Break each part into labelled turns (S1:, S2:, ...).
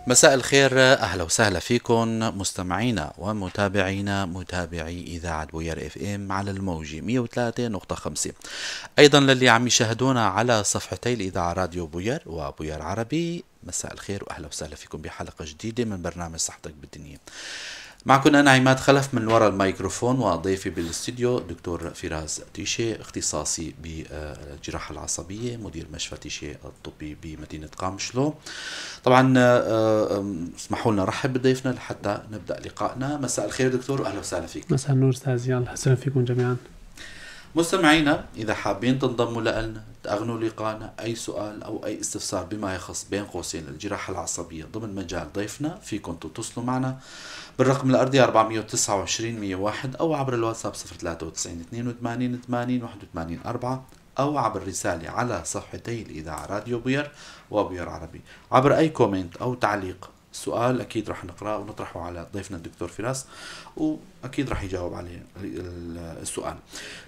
S1: مساء الخير، اهلا وسهلا فيكم مستمعينا ومتابعينا متابعي اذاعة بوير FM على الموجة 103.5. ايضا للي عم يشاهدونا على صفحتي الاذاعة راديو بوير وبوير عربي، مساء الخير واهلا وسهلا فيكم بحلقة جديدة من برنامج صحتك بالدنيا. معكم أنا عماد خلف من وراء الميكروفون، وضيفي بالاستديو دكتور فراس تيشي، اختصاصي بالجراحة العصبية، مدير مشفى تيشي الطبي بمدينة قامشلو. طبعا اسمحوا لنا نرحب بضيفنا لحتى نبدأ لقائنا. مساء الخير دكتور وأهلا وسهلا فيك.
S2: مساء النور أستاذ، يلا وسهلا فيكم جميعا.
S1: مستمعينا إذا حابين تنضموا لنا تأغنوا لقائنا، أي سؤال أو أي استفسار بما يخص بين قوسين الجراحة العصبية ضمن مجال ضيفنا، فيكم تتصلوا معنا بالرقم الأرضي 429 101 أو عبر الواتساب 093 82 80 81 4 أو عبر رسالة على صفحتي الإذاعة راديو بوير وبوير عربي. عبر أي comment أو تعليق سؤال أكيد رح نقرأه ونطرحه على ضيفنا الدكتور فراس، وأكيد رح يجاوب عليه السؤال.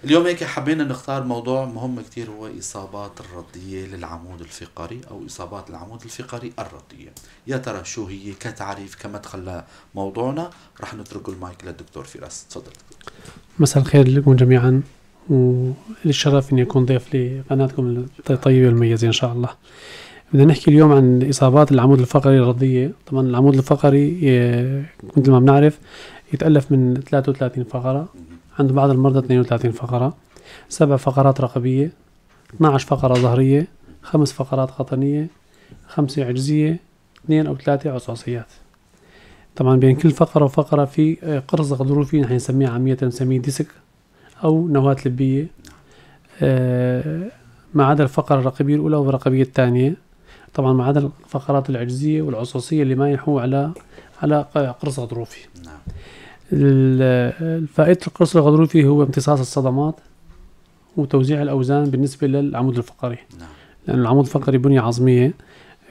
S1: اليوم هيك حبينا نختار موضوع مهم كتير، هو إصابات الرضية للعمود الفقري أو إصابات العمود الفقري الرضية. يا ترى شو هي كتعريف كمدخل لموضوعنا؟ رح نترك المايك للدكتور فراس. تفضل دكتور.
S2: مساء الخير لكم جميعا، وللشرف إني أكون ضيف لقناتكم الطيبة والمميزة إن شاء الله. بدنا نحكي اليوم عن إصابات العمود الفقري الرضية. طبعا العمود الفقري مثل ما بنعرف يتألف من 33 فقرة، عند بعض المرضى 32 فقرة، 7 فقرات رقبية، 12 فقرة ظهرية، 5 فقرات قطنية، 5 عجزية، 2 أو 3 عصعصيات. طبعا بين كل فقرة وفقرة في قرص غضروفي نحن نسميه عامية، نسميه disc أو نواة لبية، ما عدا الفقرة الرقبية الأولى والرقبية الثانية. طبعا ما عدا الفقرات العجزية والعصعصية اللي ما يحو على قرص غضروفي.
S1: نعم.
S2: فائدة القرص الغضروفي هو امتصاص الصدمات وتوزيع الأوزان بالنسبة للعمود الفقري.
S1: نعم.
S2: لأن العمود الفقري بنية عظمية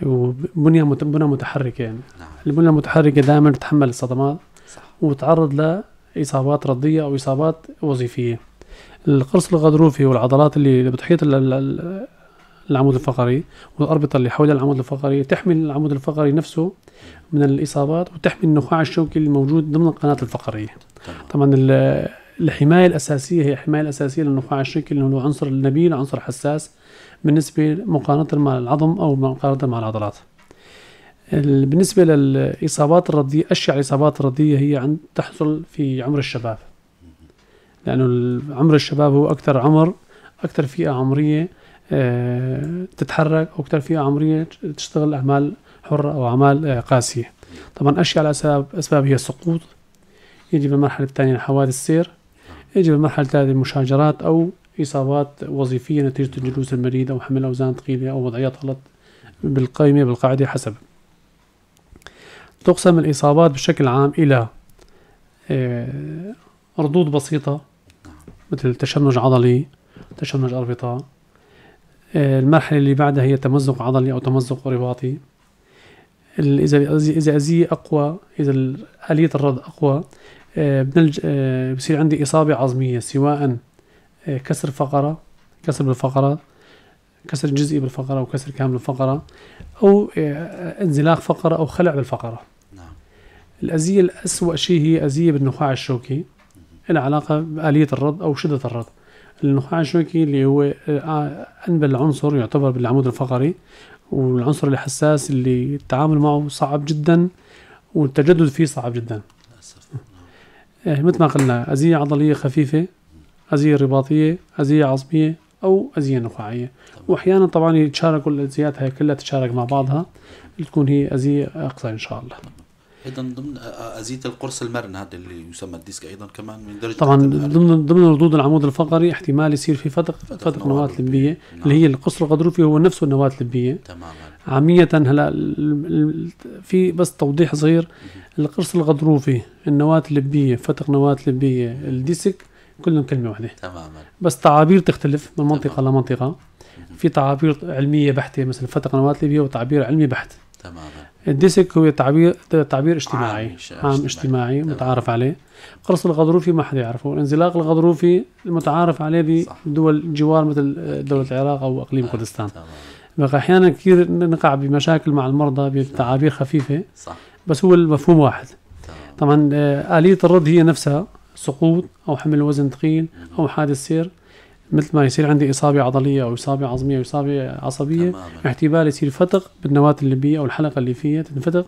S2: وبنية بنية متحركة يعني.
S1: نعم.
S2: البنية المتحركة دائما تتحمل الصدمات.
S1: صح.
S2: وتعرض لإصابات رضية أو إصابات وظيفية. القرص الغضروفي والعضلات اللي بتحيط العمود الفقري والأربطة اللي حول العمود الفقري تحمي العمود الفقري نفسه من الإصابات، وتحمي النخاع الشوكي الموجود ضمن القناة الفقرية. طبعا الحماية الأساسية هي الحماية الأساسية للنخاع الشوكي، لأنه هو عنصر نبيل، عنصر حساس بالنسبة مقارنة مع العظم أو مقارنة مع العضلات. بالنسبة للإصابات الرضية، أشيع الإصابات الرضية هي تحصل في عمر الشباب، لأنه عمر الشباب هو أكثر فئة عمرية تتحرك، أو أكثر فئة عمرية تشتغل أعمال حرة أو أعمال قاسية. طبعا أشيع الأسباب هي السقوط، يجي بالمرحلة الثانية حوادث السير، يجي بالمرحلة الثالثة المشاجرات أو إصابات وظيفية نتيجة الجلوس المريض أو حمل أوزان ثقيلة أو وضعيات غلط بالقائمة بالقاعدة حسب. تقسم الإصابات بشكل عام إلى ردود بسيطة مثل تشنج عضلي، تشنج أربطة. المرحلة اللي بعدها هي تمزق عضلي أو تمزق رباطي. إذا أذية أقوى، إذا آلية الرد أقوى، بصير عندي إصابة عظمية، سواء كسر فقرة، كسر بالفقرة، كسر جزئي بالفقرة أو كسر كامل بالفقرة، أو انزلاق فقرة أو خلع بالفقرة.
S1: نعم.
S2: الأذية الأسوأ شيء هي أذية بالنخاع الشوكي، لها علاقة بآلية الرد أو شدة الرد. النخاع الشوكي اللي هو أنبل عنصر يعتبر بالعمود الفقري، والعنصر الحساس اللي التعامل معه صعب جدا والتجدد فيه صعب جدا.
S1: للأسف.
S2: مثل ما قلنا، أذية عضلية خفيفة، أذية رباطية، أذية عظمية، أو أذية نخاعية. وأحيانا طبعا يتشاركوا الأذيات هاي كلها تتشارك مع بعضها، تكون هي أذية أقصى إن شاء الله.
S1: أيضا ضمن أذية القرص المرن هذا اللي يسمى ال disc أيضا كمان من درجة
S2: طبعا
S1: الاحتمال.
S2: ضمن ردود العمود الفقري احتمال يصير في فتق
S1: نواة
S2: نواة لبية،
S1: لبية.
S2: اللي هي القرص الغضروفي هو نفسه النواة اللبية. عامية هلا في بس توضيح صغير، القرص الغضروفي، النواة اللبية، فتق نواة لبية، ال disc، كلهم كلمة واحدة. بس تعابير تختلف من منطقة لمنطقة. في تعابير علمية بحتة مثل فتق نواة لبية وتعبير علمي بحت. ال disc هو تعبير اجتماعي، عام اجتماعي متعارف عليه. قرص الغضروفي ما حدا يعرفه، الانزلاق الغضروفي المتعارف عليه بدول الجوار مثل دولة العراق أو إقليم كردستان. بقى احيانا كثير نقع بمشاكل مع المرضى بتعابير خفيفة.
S1: صح.
S2: بس هو المفهوم واحد.
S1: تمام.
S2: طبعا آلية الرد هي نفسها، سقوط او حمل وزن ثقيل او حادث سير، مثل ما يصير عندي اصابه عضلية او اصابه عظميه او اصابه عصبية. احتمال يصير فتق بالنواه اللبيه او الحلقة الليفيه تنفتق،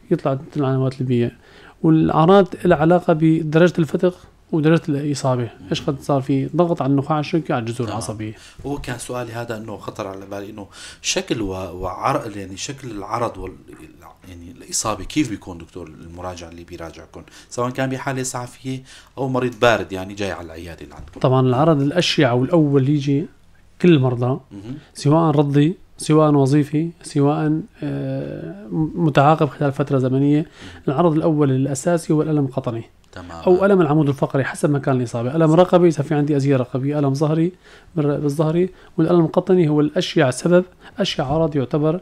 S2: تطلع نواه اللبيه. والاعراض لها علاقة بدرجة الفتق ودرجة الاصابة، ايش قد صار في ضغط على النخاع الشوكي على الجذور العصبية.
S1: هو كان سؤالي هذا انه خطر على بالي انه شكل وعرض، يعني شكل العرض يعني الاصابة كيف بيكون دكتور المراجع اللي بيراجعكم، سواء كان بحاله اسعافيه او مريض بارد يعني جاي على العيادة اللي عندكم؟
S2: طبعا العرض الاشيع والاول اللي يجي كل المرضى، سواء رضي سواء وظيفي سواء متعاقب خلال فترة زمنية، العرض الاول الاساسي هو الالم القطني.
S1: تمام.
S2: او الم العمود الفقري حسب مكان الاصابة، الم رقبي اذا في عندي ازيه رقبيه، الم ظهري بالظهري، والالم القطني هو الاشيع سبب، اشيع عرض يعتبر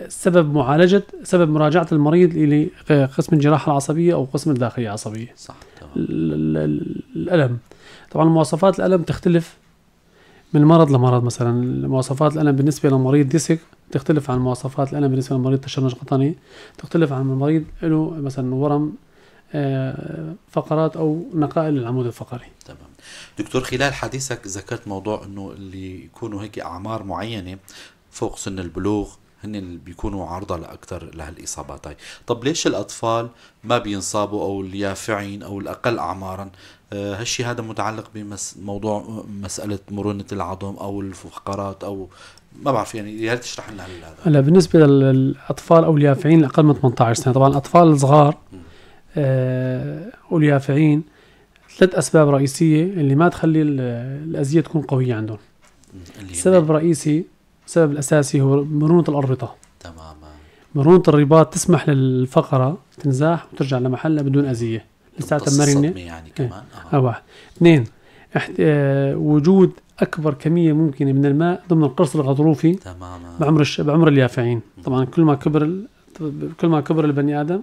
S2: سبب معالجة، سبب مراجعه المريض الى قسم الجراحة العصبية او قسم الداخلية العصبية.
S1: صح. تمام.
S2: الالم طبعا مواصفات الالم تختلف من مرض لمرض، مثلا مواصفات الالم بالنسبة لمريض ديسك تختلف عن مواصفات الالم بالنسبة لمريض تشنج قطني، تختلف عن مريض له مثلا ورم فقرات او نقائل العمود الفقري.
S1: تمام. دكتور، خلال حديثك ذكرت موضوع انه اللي يكونوا هيك اعمار معينة فوق سن البلوغ هن اللي بيكونوا عرضة لأكثر لهالإصابات هاي. طب ليش الأطفال ما بينصابوا أو اليافعين أو الأقل أعمارا؟ هالشي هذا متعلق بموضوع مسألة مرونة العظم أو الفقرات أو ما بعرف، يعني يا ريت تشرح لنا هذا.
S2: هلا بالنسبة للأطفال أو اليافعين الأقل من 18 سنة، طبعا الأطفال الصغار واليافعين ثلاث أسباب رئيسية اللي ما تخلي الأذية تكون قوية عندهم. السبب الرئيسي، السبب الأساسي هو مرونة الأربطة.
S1: تماما.
S2: مرونة الرباط تسمح للفقرة تنزاح وترجع لمحلها بدون أذية، لساتها مرنة
S1: يعني كمان.
S2: واحد. اثنين، وجود أكبر كمية ممكنة من الماء ضمن القرص الغضروفي.
S1: تماما.
S2: بعمر اليافعين. طبعا كل ما كبر البني آدم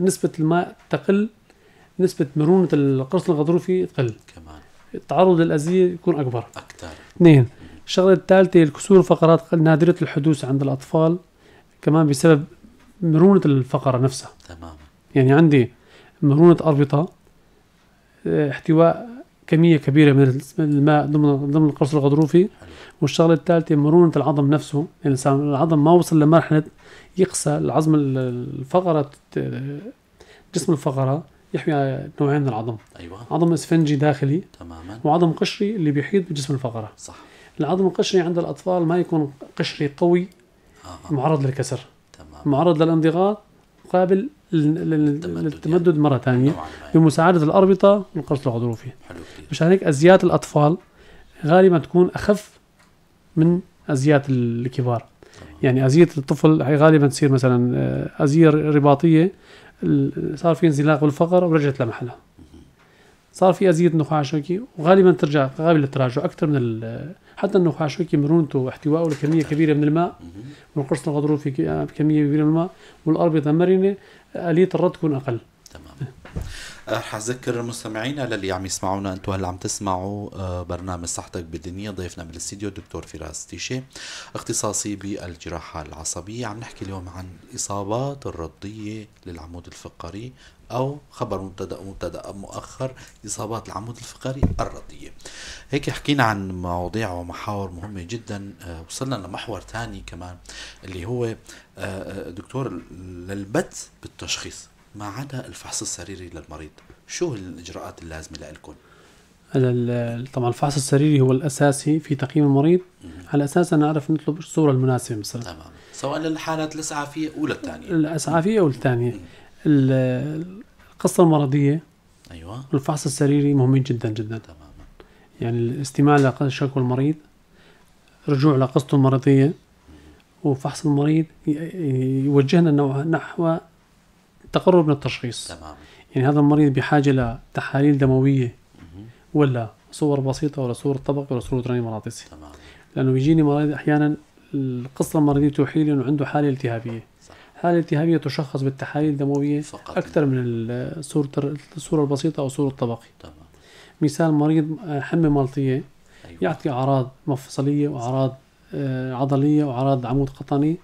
S2: نسبة الماء تقل، نسبة مرونة القرص الغضروفي تقل،
S1: كمان
S2: التعرض للأذية يكون أكبر
S1: أكثر.
S2: اثنين، الشغلة الثالثة الكسور الفقرات نادرة الحدوث عند الأطفال كمان بسبب مرونة الفقرة نفسها.
S1: تماما.
S2: يعني عندي مرونة أربطة، احتواء كمية كبيرة من الماء ضمن القرص الغضروفي. والشغلة الثالثة مرونة العظم نفسه، يعني العظم ما وصل لمرحلة يقسى العظم، الفقرة، جسم الفقرة يحمي نوعين من العظم.
S1: أيوة.
S2: عظم اسفنجي داخلي.
S1: تماما.
S2: وعظم قشري اللي بيحيط بجسم الفقرة.
S1: صح.
S2: العظم القشري عند الأطفال ما يكون قشري قوي. معرض للكسر.
S1: تمام.
S2: معرض للانضغاط، قابل للتمدد
S1: يعني.
S2: مرة ثانية بمساعدة الأربطة والقرص الغضروفي.
S1: حلو كتير.
S2: مشان هيك أزيات الأطفال غالبا تكون أخف من أزيات الكبار.
S1: تمام.
S2: يعني أزية الطفل غالبا تصير مثلا أزية رباطية، صار في انزلاق بالفقرة ورجعت لمحلها. صار في أزية نخاع شوكي وغالبا ترجع قابل للتراجع أكثر من حتى النخاع الشوكي مرونته واحتوائه لكمية كبيرة من الماء، والقرص الغضروفي بكمية كبيرة من الماء، والأربطة مرنة، آلية الرد تكون أقل.
S1: تمام. رح أذكر المستمعين للي عم يسمعونا، أنتم هلا عم تسمعوا برنامج صحتك بالدنيا، ضيفنا بالاستديو الدكتور فراس تيشي، اختصاصي بالجراحة العصبية. عم نحكي اليوم عن الإصابات الرضية للعمود الفقري، أو خبر مبتدأ ومبتدأ مؤخر، إصابات العمود الفقري الرضية. هيك حكينا عن مواضيع ومحاور مهمة جدا. وصلنا لمحور ثاني كمان اللي هو دكتور للبت بالتشخيص ما عدا الفحص السريري للمريض، شو الإجراءات اللازمة لكم؟
S2: طبعا الفحص السريري هو الأساسي في تقييم المريض. على أساس نعرف نطلب الصورة المناسبة مثلا.
S1: تمام. سواء للحالات الإسعافية أو الثانية.
S2: الإسعافية أو الثانية. القصة المرضية.
S1: أيوة.
S2: والفحص السريري مهمين جدا جدا.
S1: تماما.
S2: يعني الاستماع لشكوى المريض، رجوع لقصته المرضية، وفحص المريض يوجهنا نحو تقرب من التشخيص.
S1: تمام.
S2: يعني هذا المريض بحاجة لتحاليل دموية ولا صور بسيطة ولا صورة طبق ولا صورة رنين مغناطيسي.
S1: تمام.
S2: لأنه بيجيني مريض أحيانا القصة المرضية توحي لي أنه عنده حالة التهابية.
S1: صح.
S2: حالة التهابية تشخص بالتحاليل الدموية
S1: فقط
S2: أكثر من الصورة البسيطة أو صورة الطبقي.
S1: تمام.
S2: مثال مريض حمى مالطية.
S1: أيوة.
S2: يعطي أعراض مفصلية وأعراض عضلية واعراض عمود قطني،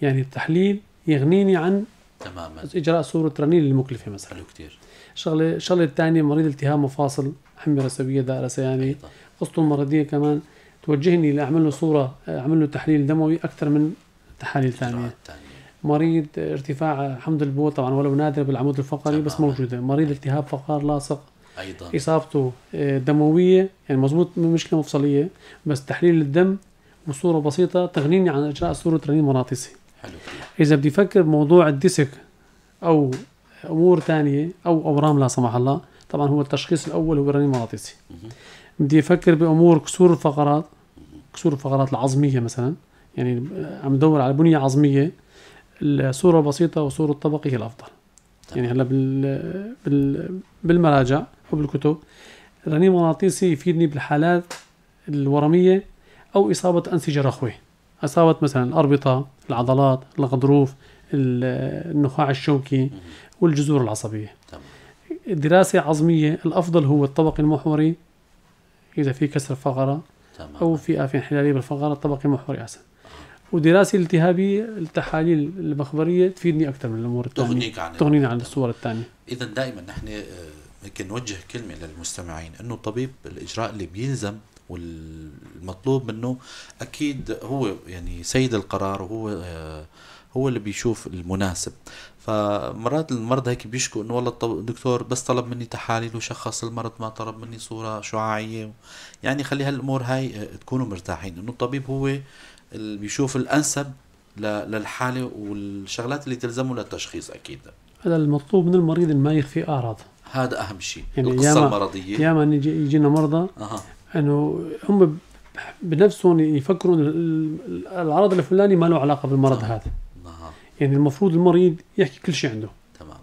S2: يعني التحليل يغنيني عن
S1: تماما
S2: اجراء صوره رنين المكلفه مثلا.
S1: حلو كثير.
S2: الشغلة الثانية مريض التهاب مفاصل، حمى رسبيه، داء رثياني، قصته المرضية كمان توجهني لاعمل له صوره، اعمل له تحليل دموي اكثر من تحاليل ثانية. مريض ارتفاع حمض البول طبعا ولو نادر بالعمود الفقري بس موجودة. مريض التهاب فقار لاصق
S1: ايضا
S2: اصابته دموية، يعني مزبوط مشكلة مفصلية، بس تحليل الدم وصوره بسيطة تغنيني عن اجراء صوره رنين مغناطيسي.
S1: حلو.
S2: اذا بدي افكر بموضوع ال disc او امور ثانية او اورام لا سمح الله، طبعا هو التشخيص الاول هو الرنين المغناطيسي. بدي افكر بامور كسور الفقرات، كسور الفقرات العظميه مثلا، يعني عم دور على بنيه عظميه، الصورة البسيطة وصوره الطبقي هي الافضل. يعني هلا بالمراجع وبالكتب الرنين المغناطيسي يفيدني بالحالات الورميه او اصابه انسجة رخوه، اصابه مثلا الاربطه، العضلات، الغضروف، النخاع الشوكي والجذور العصبية. دراسة عظميه الافضل هو الطبقي المحوري اذا في كسر فقره او في آفة انحلاليه بالفقره، الطبقي المحوري احسن. ودراسة الالتهابيه التحاليل المخبرية تفيدني اكثر من الامور الثانية، تغنيني عن الصور الثانية.
S1: اذا دائما نحن ممكن نوجه كلمة للمستمعين انه الطبيب الاجراء اللي بيلزم والمطلوب منه اكيد هو يعني سيد القرار، وهو هو اللي بيشوف المناسب. فمرات المرضى هيك بيشكوا انه والله الدكتور بس طلب مني تحاليل وشخص المرض، ما طلب مني صورة شعاعية. يعني خلي هالامور هاي تكونوا مرتاحين انه الطبيب هو اللي بيشوف الانسب للحالة والشغلات اللي تلزمه للتشخيص. اكيد
S2: هذا المطلوب من المريض ما يخفي اعراض،
S1: هذا اهم شيء. يعني القصة المرضية
S2: ياما يجينا مرضى انه هم بنفسهم يفكروا العرض الفلاني ما له علاقة بالمرض هذا. يعني المفروض المريض يحكي كل شيء عنده.
S1: تماما.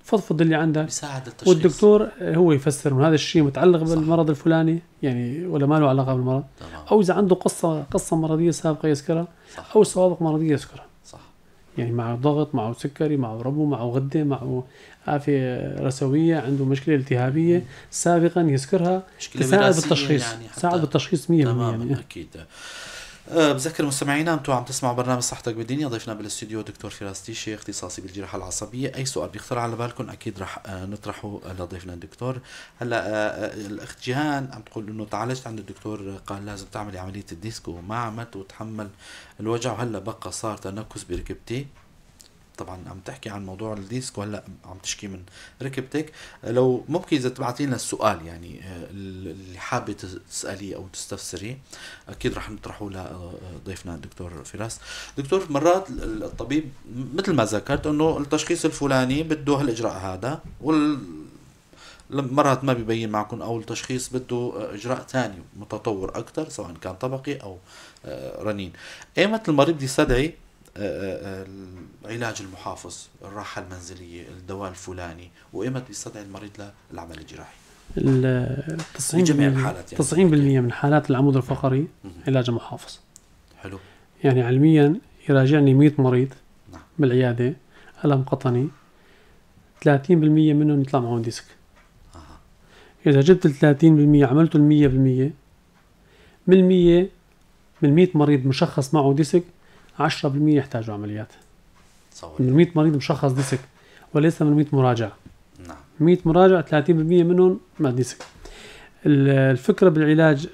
S2: فضفض اللي عندك،
S1: بيساعد التشخيص،
S2: والدكتور هو يفسر من هذا الشيء متعلق بالمرض الفلاني يعني ولا ما له علاقة بالمرض.
S1: تمام.
S2: او اذا عنده قصة مرضية سابقه يذكرها، او سوابق مرضية يذكرها.
S1: صح.
S2: يعني معه ضغط، معه سكري، معه ربو، معه غده، معه آفة رسويه، عنده مشكلة التهابيه سابقا يذكرها، تساعد بالتشخيص.
S1: يعني
S2: تساعد بالتشخيص 100%.
S1: تماما
S2: يعني.
S1: اكيد. بذكر مستمعينا انتم عم تسمعوا برنامج صحتك بالدنيا، ضيفنا بالاستوديو دكتور فراس تيشي اختصاصي بالجراحه العصبية. اي سؤال بيخطر على بالكم اكيد رح نطرحه لضيفنا الدكتور. هلا الاخت جيهان عم تقول انه تعالجت عند الدكتور، قال لازم تعملي عملية ال disc وما عملت وتحمل الوجع، وهلا بقى صار تنكس بركبتي. طبعا عم تحكي عن موضوع ال disc وهلا عم تشكي من ركبتك. لو ممكن اذا تبعتي لنا السؤال يعني اللي حابة تساليه او تستفسريه اكيد رح نطرحه لضيفنا الدكتور فراس. دكتور، مرات الطبيب مثل ما ذكرت انه التشخيص الفلاني بده هالاجراء هذا، مرات ما بيبين معكم، او التشخيص بده اجراء ثاني متطور اكثر سواء كان طبقي او رنين. ايمت المريض يستدعي العلاج المحافظ، الراحة المنزلية، الدواء الفلاني، وإيمت بيستدعي المريض للعمل الجراحي؟
S2: 90% الحالات، يعني 90% من حالات العمود الفقري علاج محافظ.
S1: حلو.
S2: يعني علميا يراجعني 100 مريض
S1: نعم.
S2: بالعيادة ألم قطني، 30% منهم يطلع معهم disc. إذا جبت ال 30% عملته ال 100%، من 100 من 100 مريض مشخص معه disc 10% يحتاجوا عمليات.
S1: صور.
S2: من 100 مريض مشخص disc وليس من 100 مراجع.
S1: نعم.
S2: 100 مراجع 30% منهم ما disc. الفكرة بالعلاج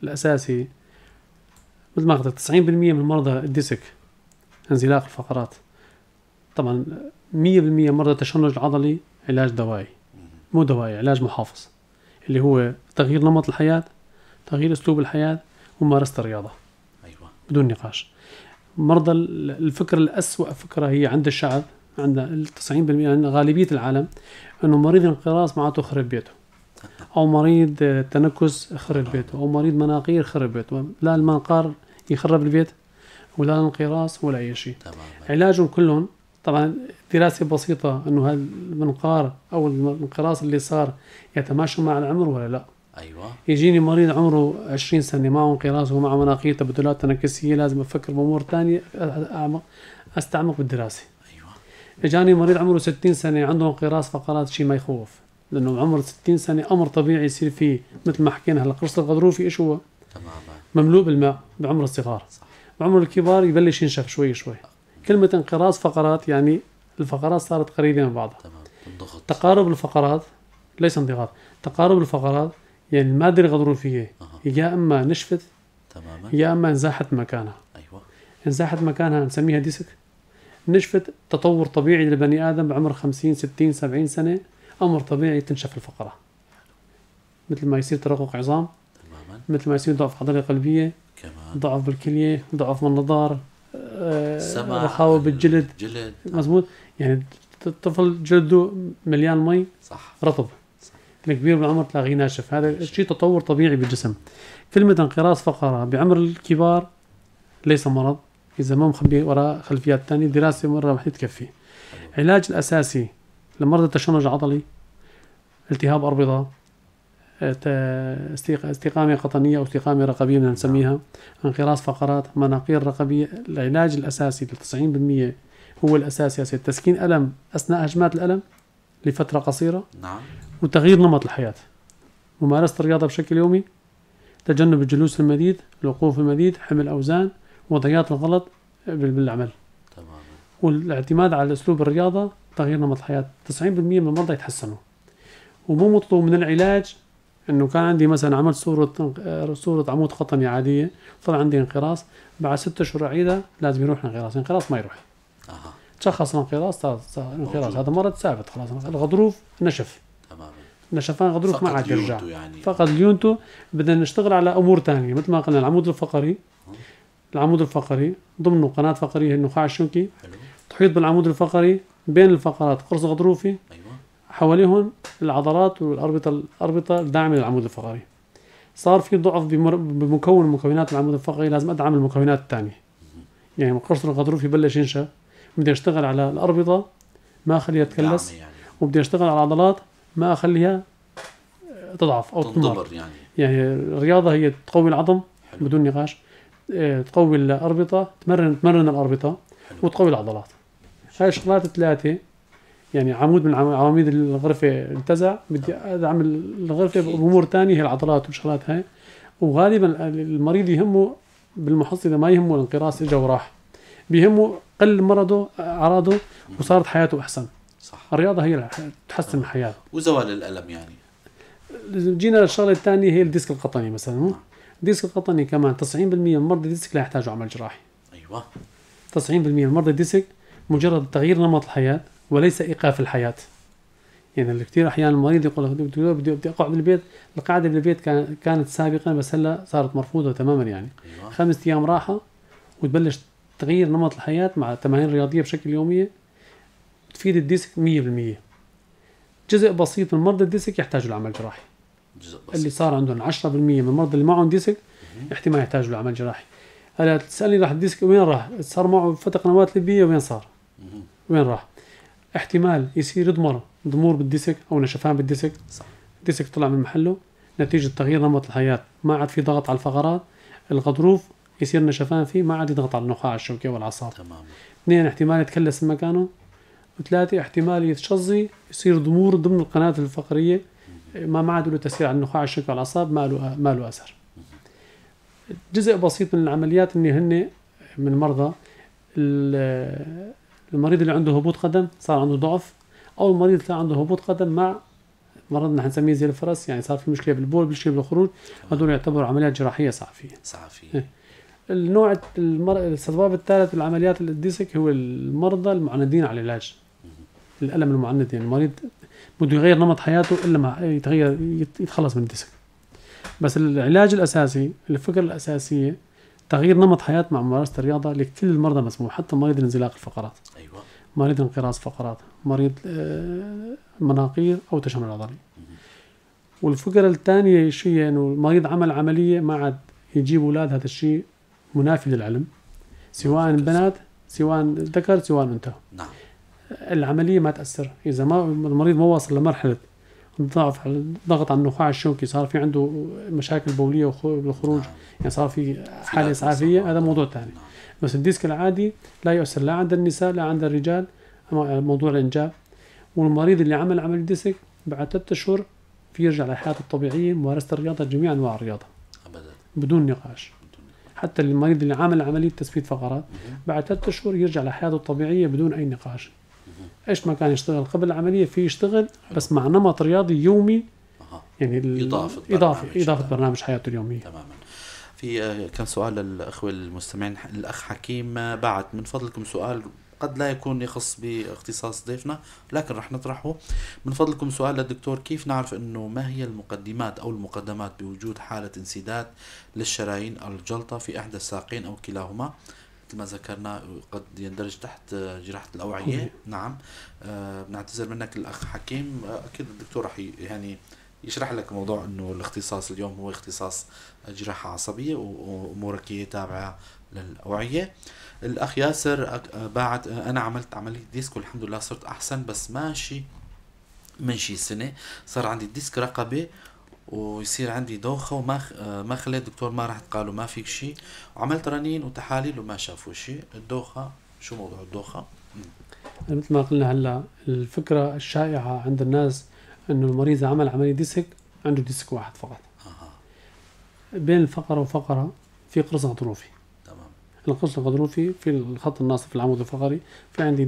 S2: الأساسي مثل ما قلت 90% من مرضى ال disc انزلاق الفقرات، طبعا 100% مرضى التشنج العضلي علاج دوائي، مو دوائي، علاج محافظ اللي هو تغيير نمط الحياة، تغيير أسلوب الحياة، وممارسة الرياضة.
S1: أيوة.
S2: بدون نقاش. مرضى الفكرة الأسوأ فكرة هي عند الشعب، عند 90% عند غالبية العالم، أنه مريض انقراص معناته خرب بيته، أو مريض تنكس خرب بيته، أو مريض مناقير خرب بيته. لا المنقار يخرب البيت ولا الانقراص ولا أي شيء. علاجهم كلهم طبعا دراسة بسيطة أنه هالمنقار أو الانقراص اللي صار يتماشى مع العمر ولا لا.
S1: أيوة.
S2: يجيني مريض عمره 20 سنة معه انقراص ومعه مناقير تبدلات تنكسية، لازم أفكر بأمور ثانية، أستعمق بالدراسة.
S1: أيوة.
S2: إجاني مريض عمره 60 سنة عنده انقراص فقرات، شيء ما يخوف، لأنه عمر 60 سنة أمر طبيعي يصير فيه مثل ما حكينا هلا القرص الغضروفي إيش هو؟
S1: تماما.
S2: مملوء بالماء بعمر الصغار.
S1: صح.
S2: بعمر الكبار يبلش ينشف شوي شوي. كلمة انقراص فقرات يعني الفقرات صارت قريبة من بعضها.
S1: تمام، تنضغط.
S2: تقارب الفقرات ليس انضغاط، تقارب الفقرات يعني المادة الغضروفية يا إما نشفت
S1: تماما،
S2: يا إما انزاحت مكانها.
S1: أيوة.
S2: انزاحت مكانها نسميها ديسك. نشفت تطور طبيعي للبني آدم بعمر 50 60 70 سنة، أمر طبيعي تنشف الفقرة، مثل ما يصير ترقق عظام،
S1: تماما،
S2: مثل ما يصير ضعف عضلة قلبية،
S1: كمان
S2: ضعف بالكلية، ضعف من النظر،
S1: السمع،
S2: رخاوة بالجلد.
S1: الجلد.
S2: مزبوط، يعني الطفل جلده مليان مي،
S1: صح،
S2: رطب.
S1: صح.
S2: الكبير بالعمر تلاقيه ناشف. هذا الشيء تطور طبيعي بالجسم. كلمة انقراص فقرة بعمر الكبار ليس مرض إذا ما مخبي وراء خلفيات ثانية، دراسة مرة واحدة تكفي. العلاج الأساسي لمرضى التشنج العضلي، التهاب أربطة، استقامة قطنية أو استقامة رقبية بدنا نسميها، انقراص فقرات، مناقير رقبية. العلاج الأساسي ل 90% هو الأساسي يا سيد، تسكين ألم أثناء هجمات الألم لفترة قصيرة،
S1: نعم،
S2: وتغيير نمط الحياة، ممارسة الرياضة بشكل يومي، تجنب الجلوس المديد، الوقوف المديد، حمل أوزان، وضعيات الغلط بالعمل.
S1: تماما.
S2: والاعتماد على أسلوب الرياضة، تغيير نمط الحياة. 90% من المرضى يتحسنوا. ومو مطلوب من العلاج إنه كان عندي مثلا عملت صورة عمود قطني عادية، طلع عندي انقراص، بعد 6 أشهر أعيدها لازم يروح الانقراص. الانقراص ما يروح. تشخص الانقراص، صار انقراص، هذا مرض ثابت خلاص. الغضروف نشف.
S1: تماما.
S2: نشفان غضروف ما
S1: فقد
S2: عاد يرجع.
S1: ليونته يعني.
S2: فقد ليونته. بدنا نشتغل على أمور تانية مثل ما قلنا. العمود الفقري، العمود الفقري ضمنه قناة فقرية النخاع الشوكي.
S1: حلو.
S2: تحيط بالعمود الفقري بين الفقرات قرص غضروفي.
S1: أيوة.
S2: حواليهم العضلات والأربطة، الأربطة الداعمة للعمود الفقري. صار في ضعف بمكون مكونات العمود الفقري، لازم أدعم المكونات الثانية. يعني القرص الغضروفي بلش ينشف، بدي أشتغل على الأربطة ما أخليها تكلس،
S1: دعم يعني.
S2: وبدي أشتغل على العضلات ما أخليها تضعف أو تنضر.
S1: تنضبر يعني.
S2: يعني الرياضة هي تقوي العظم.
S1: حلو.
S2: بدون نقاش، تقوي الأربطة، تمرن الأربطة.
S1: حلو.
S2: وتقوي العضلات. هاي الشغلات الثلاثة، يعني عمود من عواميد الغرفة انتزع، بدي أدعم الغرفة بأمور ثانية هي العضلات والشغلات هاي. وغالبا المريض يهمه بالمحصلة ما يهمه الانقراص اجا وراح، بيهمه قل مرضه أعراضه وصارت حياته أحسن.
S1: صح.
S2: الرياضة هي تحسن الحياة
S1: وزوال الألم يعني.
S2: جينا للشغلة الثانية هي الديسك القطني مثلا.
S1: نعم.
S2: الديسك القطني كمان 90% من مرضى الديسك لا يحتاجوا عمل جراحي.
S1: أيوة.
S2: 90% من مرضى الديسك مجرد تغيير نمط الحياة وليس إيقاف الحياة. يعني كثير أحيانا المريض يقول لك دكتور بدي أقعد بالبيت، القعدة بالبيت كانت سابقا بس هلا صارت مرفوضة تماما يعني.
S1: أيوة.
S2: 5 أيام راحة وتبلش تغيير نمط الحياة مع تمارين رياضية بشكل يومية تفيد الديسك 100%. جزء بسيط من مرضى الديسك يحتاجوا لعمل جراحي.
S1: جزء بسيط.
S2: اللي صار عندهم 10% من المرضى اللي معهم ديسك احتمال يحتاجوا لعمل جراحي. هلا تسألني راح الديسك وين راح؟ صار معه فتق نواة لبية وين صار؟ وين راح؟ احتمال يصير يضمر ضمور بالديسك أو نشفان بالديسك.
S1: صح.
S2: الديسك طلع من محله نتيجة تغيير نمط الحياة، ما عاد في ضغط على الفقرات، الغضروف يصير نشفان فيه، ما عاد يضغط على النخاع الشوكي والأعصاب.
S1: تمام.
S2: 2 احتمال يتكلس من مكانه. 3 احتمال يتشظي يصير ضمور ضمن القناة الفقرية، ما عاد له تأثير على النخاع الشوكي والأعصاب، ما له أثر. جزء بسيط من العمليات اللي هن من مرضى المريض اللي عنده هبوط قدم صار عنده ضعف، أو المريض اللي عنده هبوط قدم مع مرض نحن نسميه زي الفرس، يعني صار في مشكلة بالبول، مشكلة بالخروج، هذول يعتبروا عمليات جراحية إسعافية.
S1: إسعافية.
S2: إيه. النوع السبب الثالث للعمليات الديسك هو المرضى المعندين على العلاج. الألم المعند، يعني المريض بده يغير نمط حياته إلا ما يتخلص من الديسك. بس العلاج الأساسي، الفكرة الأساسية تغيير نمط حياة مع ممارسة الرياضة لكل المرضى مسموح، حتى مريض انزلاق الفقرات.
S1: أيوة.
S2: مريض انقراص فقرات، مريض مناقير أو تشنج عضلي. والفكرة الثانية شيء إنه المريض عمل عملية ما عاد يجيب أولاد، هذا الشيء منافي للعلم، سواء بنات سواء ذكر سواء أنثى.
S1: نعم.
S2: العملية ما تأثر إذا ما المريض ما وصل لمرحلة ضعف ضغط على النخاع الشوكي، صار في عنده مشاكل بولية بالخروج.
S1: نعم.
S2: يعني صار في حالة إسعافية، هذا موضوع ثاني.
S1: نعم.
S2: بس الديسك العادي لا يؤثر لا عند النساء لا عند الرجال، موضوع الإنجاب. والمريض اللي عمل عملية ديسك بعد 3 أشهر في يرجع لحياته الطبيعية، ممارسة الرياضة، جميع أنواع الرياضة.
S1: أبدا.
S2: بدون نقاش. حتى المريض اللي عامل عملية تثبيت فقرات بعد 3 شهور يرجع لحياته الطبيعية بدون اي نقاش. ايش ما كان يشتغل قبل العملية في يشتغل، بس مع نمط رياضي يومي. يعني
S1: اضافه.
S2: اضافه برنامج حياته اليوميه.
S1: تماما. في كم سؤال للاخوة المستمعين. الاخ حكيم بعت: من فضلكم سؤال قد لا يكون يخص باختصاص ضيفنا لكن رح نطرحه. من فضلكم سؤال للدكتور، كيف نعرف انه ما هي المقدمات او المقدمات بوجود حالة انسداد للشرايين او الجلطة في احدى الساقين او كلاهما؟ مثل ما ذكرنا قد يندرج تحت جراحة الأوعية. نعم، بنعتذر منك الأخ حكيم، أكيد الدكتور رح يعني يشرح لك موضوع انه الاختصاص اليوم هو اختصاص جراحة عصبية وامورك هي تابعة للأوعية. الأخ ياسر باعت: أنا عملت عملية ديسك والحمد لله صرت أحسن، بس ماشي من شي سنة صار عندي ديسك رقبة ويصير عندي دوخة وما ما خليت دكتور ما رحت، قالوا ما فيك شيء، وعملت رنين وتحاليل وما شافوا شيء. الدوخة، شو موضوع الدوخة؟
S2: مثل ما قلنا هلا، الفكرة الشائعة عند الناس انه المريض عمل عملية ديسك عنده ديسك واحد فقط. بين الفقرة وفقرة في قرص غضروفي. القرص الغضروفي في الخط الناصف في العمود الفقري، في عندي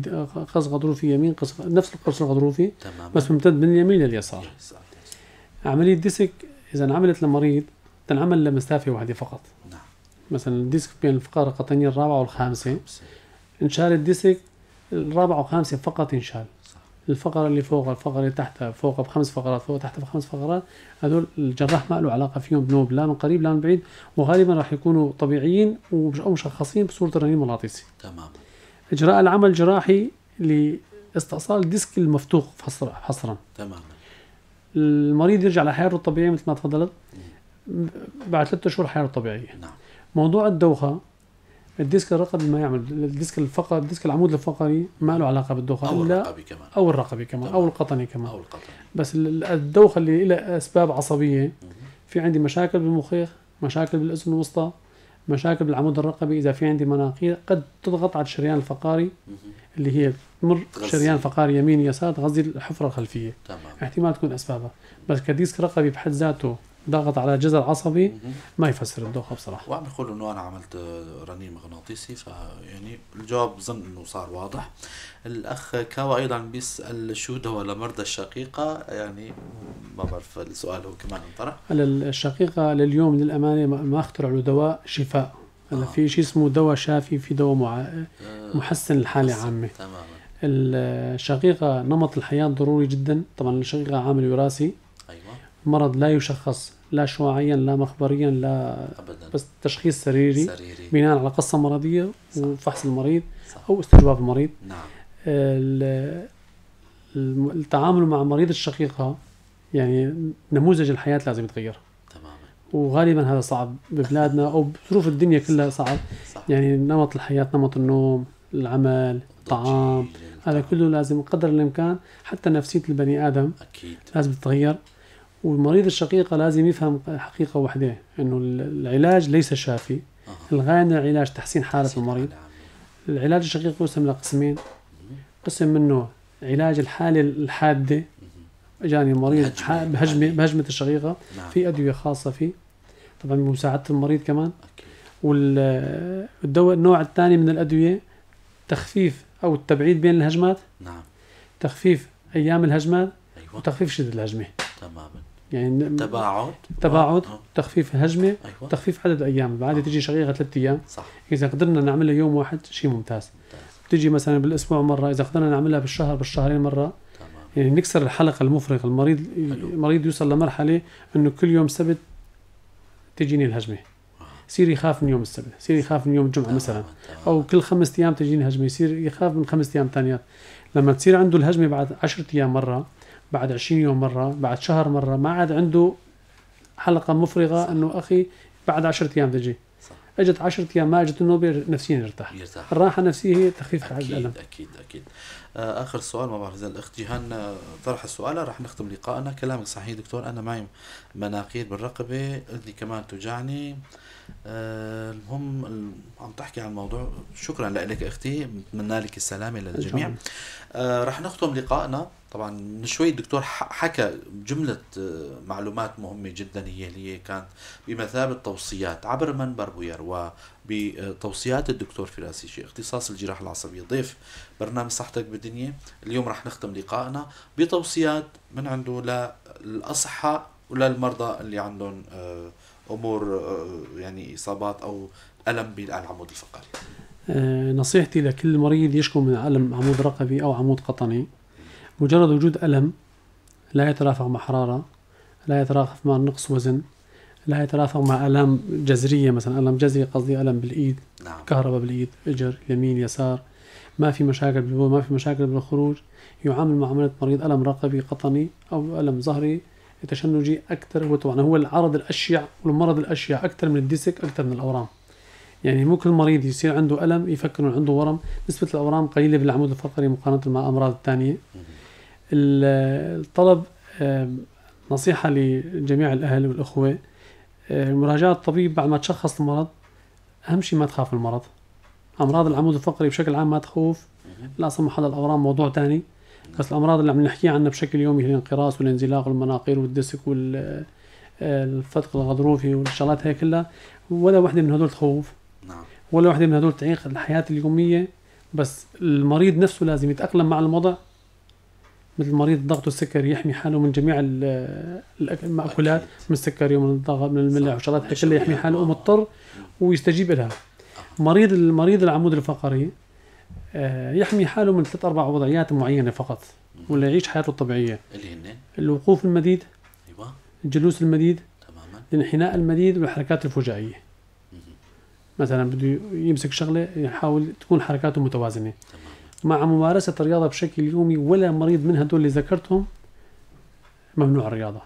S2: قرص غضروفي يمين، قرص نفس القرص الغضروفي بس ممتد من اليمين لليسار. عملية ديسك إذا انعملت لمريض تنعمل لمسافة واحدة فقط. مثلا الديسك بين الفقرة القطنية الرابعة والخامسة، انشال الديسك الرابعة والخامسة فقط ينشال. الفقرة اللي فوق، الفقرة اللي تحتها، فوقها بخمس فقرات، فوق تحتها بخمس فقرات، هذول الجراح ما له علاقة فيهم بنوب، لا من قريب لا من بعيد، وغالبا راح يكونوا طبيعيين أو مشخصين بصورة الرنين المغناطيسي. إجراء العمل الجراحي لاستئصال الديسك المفتوق حصرا. المريض يرجع لحياته الطبيعية مثل ما تفضلت بعد 3 شهور حياته الطبيعية. موضوع الدوخة، الديسك الرقبي ما يعمل، الديسك الفقري، الديسك العمود الفقري ما له علاقة بالدوخة.
S1: او الرقبي كمان.
S2: او الرقبي كمان. او القطني كمان.
S1: او القطني.
S2: بس الدوخة اللي لها اسباب عصبية، في عندي مشاكل بالمخيخ، مشاكل بالاذن الوسطى، مشاكل بالعمود الرقبي، اذا في عندي مناقير قد تضغط على الشريان الفقاري اللي هي تمر شريان فقاري يمين يسار تغذي الحفرة الخلفيه. احتمال تكون اسبابها، بس كديسك رقبي بحد ذاته ضغط على جزر عصبي ما يفسر الدوخه بصراحه.
S1: وعم يقول انه انا عملت رنين مغناطيسي، فيعني الجواب بظن انه صار واضح. الاخ كاوا ايضا بيسال شو دواء لمرضى الشقيقه؟ يعني ما بعرف، السؤال هو كمان انطرح.
S2: هلا الشقيقة لليوم للامانة ما اخترعوا له دواء شفاء. هلا في شيء اسمه دواء شافي، في دواء محسن الحالة عامه. الشقيقة نمط الحياة ضروري جدا. طبعا الشقيقة عامل وراثي. مرض لا يشخص لا شعاعيا لا مخبريا لا
S1: ابدا،
S2: بس تشخيص سريري،
S1: سريري
S2: بناء على قصة مرضية وفحص المريض او استجواب المريض. التعامل مع مريض الشقيقة يعني نموذج الحياة لازم يتغير. وغالبا هذا صعب ببلادنا او بظروف الدنيا كلها صعب. يعني نمط الحياه، نمط النوم، العمل، الطعام، هذا كله لازم قدر الامكان، حتى نفسية البني ادم لازم تتغير. ومريض الشقيقة لازم يفهم حقيقة واحدة، انه العلاج ليس شافي. الغاية من العلاج تحسين حالة المريض. العلاج الشقيقي يقسم لقسمين، قسم منه علاج الحالة الحادة، اجاني مريض بهجمة الشقيقة، في أدوية خاصة فيه، طبعا بمساعدة المريض كمان. والدواء النوع الثاني من الأدوية تخفيف أو التبعيد بين الهجمات، تخفيف أيام الهجمات، وتخفيف شدة الهجمة. يعني
S1: تباعد.
S2: تباعد، تخفيف الهجمه، تخفيف عدد الايام. بعد تجي شقيقه 3 ايام، اذا قدرنا نعملها يوم واحد شيء ممتاز. بتيجي مثلا بالاسبوع مره، اذا قدرنا نعملها بالشهر بالشهرين مره. يعني نكسر الحلقة المفرغه. المريض المريض يوصل لمرحلة انه كل يوم سبت تجيني الهجمه، يصير يخاف من يوم السبت، يصير يخاف من يوم الجمعة مثلا، او كل 5 ايام تجيني هجمه، يصير يخاف من 5 ايام ثانيات. لما تصير عنده الهجمة بعد 10 ايام مرة، بعد 20 يوم مرة، بعد شهر مرة، ما عاد عنده حلقة مفرغة انه اخي بعد 10 ايام تجي. اجت 10 ايام ما اجت النوبة، نفسيا يرتاح.
S1: يرتاح.
S2: الراحة النفسية هي تخفيف الالم.
S1: اكيد. اخر سؤال، ما بعرف اذا الاخت جيهان طرح السؤال، رح نختم لقائنا. كلامك صحيح دكتور، انا معي مناقير بالرقبه، اذني كمان توجعني. المهم عم تحكي عن الموضوع. شكرا لك اختي، بتمنى لك السلامة للجميع. رح نختم لقائنا. طبعا من شوي الدكتور حكى جملة معلومات مهمة جدا، هي اللي هي كانت بمثابة توصيات عبر منبر بوير وبتوصيات الدكتور فراس إيشي اختصاص الجراحة العصبية ضيف برنامج صحتك بالدنيا. اليوم رح نختم لقائنا بتوصيات من عنده للأصحاء وللمرضى اللي عندهم أمور يعني إصابات أو ألم بالعمود الفقري.
S2: نصيحتي لكل مريض يشكو من ألم عمود رقبي أو عمود قطني، مجرد وجود ألم لا يترافق مع حرارة، لا يترافق مع نقص وزن، لا يترافق مع آلام جذرية، مثلا ألم جذري قصدي ألم بالإيد،
S1: نعم.
S2: كهرباء بالإيد، إجر يمين يسار، ما في مشاكل بالبول، ما في مشاكل بالخروج، يعامل معاملة مريض ألم رقبي قطني أو ألم ظهري تشنجي أكثر. هو طبعا هو العرض الأشيع والمرض الأشيع أكثر من ال disc، أكثر من الأورام. يعني مو كل مريض يصير عنده ألم يفكر إنه عنده ورم، نسبة الأورام قليلة بالعمود الفقري مقارنة مع الأمراض الثانية. الطلب نصيحة لجميع الأهل والأخوة، مراجعة الطبيب بعد ما تشخص المرض. أهم شيء ما تخاف المرض، أمراض العمود الفقري بشكل عام ما تخوف، لا سمح الله الأورام موضوع ثاني، بس الأمراض اللي عم نحكي عنها بشكل يومي هي الانقراص والانزلاق والمناقير وال disc والفتق الغضروفي والشغلات هي كلها، ولا وحدة من هدول تخوف.
S1: نعم.
S2: ولا وحدة من هدول تعيق الحياة اليومية، بس المريض نفسه لازم يتأقلم مع الموضوع. مثل مريض الضغط والسكري يحمي حاله من جميع المأكولات، من السكري ومن الضغط من الملح والشغلات هي كلها يحمي حاله ومضطر ويستجيب لها. مريض العمود الفقري يحمي حاله من 3-4 وضعيات معينة فقط، ولا يعيش حياته الطبيعية.
S1: اللي هن؟
S2: الوقوف المديد،
S1: أيوة.
S2: الجلوس المديد،
S1: تماما.
S2: الانحناء المديد، والحركات الفجائية. مثلا بده يمسك شغلة يحاول تكون حركاته متوازنة. مع ممارسة الرياضة بشكل يومي، ولا مريض من هدول اللي ذكرتهم ممنوع الرياضة.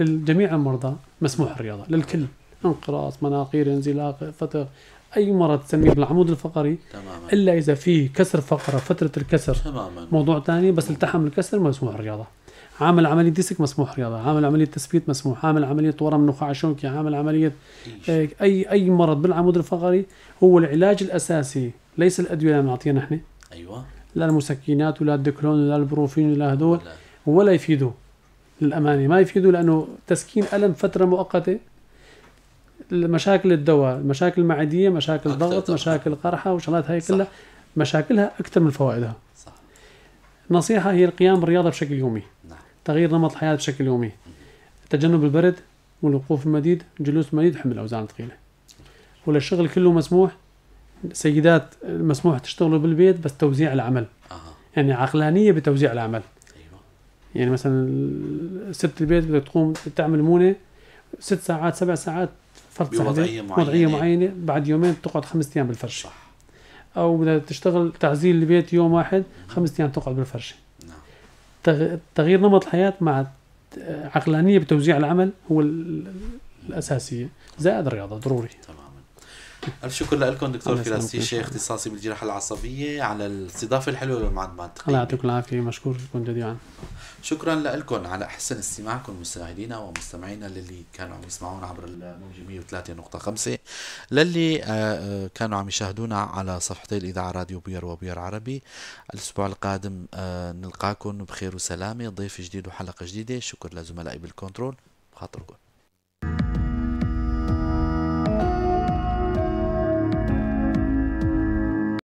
S2: للجميع المرضى مسموح الرياضة للكل، انقراص، مناقير، انزلاق، فتق، أي مرض تسميه بالعمود الفقري.
S1: تماما.
S2: إلا إذا في كسر فقرة، فترة الكسر.
S1: تماما.
S2: موضوع ثاني، بس التحم الكسر مسموح الرياضة. عامل عملية disc مسموح رياضة، عامل عملية تثبيت مسموح، عامل عملية ورم نخاع شوكي، عامل عملية أي مرض بالعمود الفقري هو العلاج الأساسي، ليس الأدوية اللي بنعطيها نحن.
S1: أيوة.
S2: لا المسكنات ولا الدكلون ولا البروفين ولا هدول ولا يفيدوا للأمانة، ما يفيدوا، لأنه تسكين ألم فترة مؤقتة. مشاكل الدواء، مشاكل معدية، مشاكل ضغط، مشاكل قرحة وشغلات هاي كلها مشاكلها أكثر من فوائدها.
S1: صح.
S2: نصيحة هي القيام بالرياضة بشكل يومي.
S1: نعم.
S2: تغيير نمط الحياة بشكل يومي، تجنب البرد والوقوف المديد، جلوس المديد، حمل الأوزان الثقيلة. ولا الشغل كله مسموح، سيدات مسموح تشتغلوا بالبيت بس توزيع العمل. يعني عقلانية بتوزيع العمل.
S1: أيوة.
S2: يعني مثلا ست البيت بدها تقوم تعمل مونة 6 ساعات 7 ساعات فرد
S1: بوضعية معينة،
S2: وضعية معينة، بعد يومين تقعد 5 أيام بالفرشة.
S1: صح.
S2: أو بدها تشتغل تعزيل البيت يوم واحد 5 أيام تقعد بالفرشة.
S1: نعم.
S2: تغيير نمط الحياة مع عقلانية بتوزيع العمل هو الأساسية، زائد الرياضة ضروري.
S1: تماما. ألف شكر لكم دكتور
S2: الله
S1: فراس
S2: يسلمك.
S1: إيشي، اختصاصي بالجراحة العصبية، على الاستضافة الحلوة والمعلومات.
S2: الله يعطيكم العافية، مشكور لكم جميعا.
S1: شكرا لكم على حسن استماعكم مشاهدينا ومستمعينا للي كانوا عم يسمعونا عبر الموجة 103.5، للي كانوا عم يشاهدونا على صفحتي الإذاعة راديو بوير وبوير عربي. الأسبوع القادم نلقاكم بخير وسلامة، ضيف جديد وحلقة جديدة. شكر لزملائي بالكنترول، بخاطركم.